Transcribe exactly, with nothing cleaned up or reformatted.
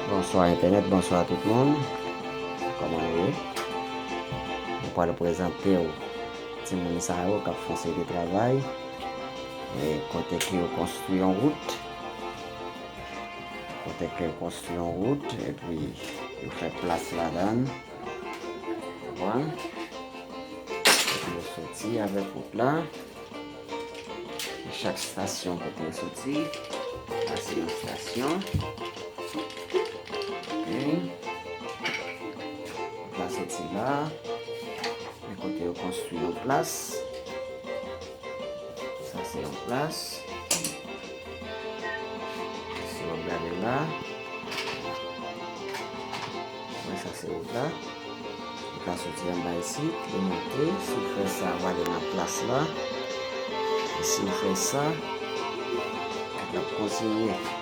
Bonswa entènèt, bonswa tout moun. Kòman nou ye? Mwen pral prezante w timoun sa yo k ap fè yon seri de travay. E kote ke yo konstwi yon wout. Kote ke yo konstwi yon wout, epi yo fè plas ladan l. Konprann? Epi yo soti avèk wout la. Chak stasyon kote yo soti, sa se yon stasyon. Ok. Wout la soti la. Men kote yo konstwi yon plas. Sa se yon plas. Si w ap gade la, wè sa se wout la. Ou ka soti anba isit, li monte. Si w fè sa, w ale nan plas la. E si w fè sa, l ap kontinye.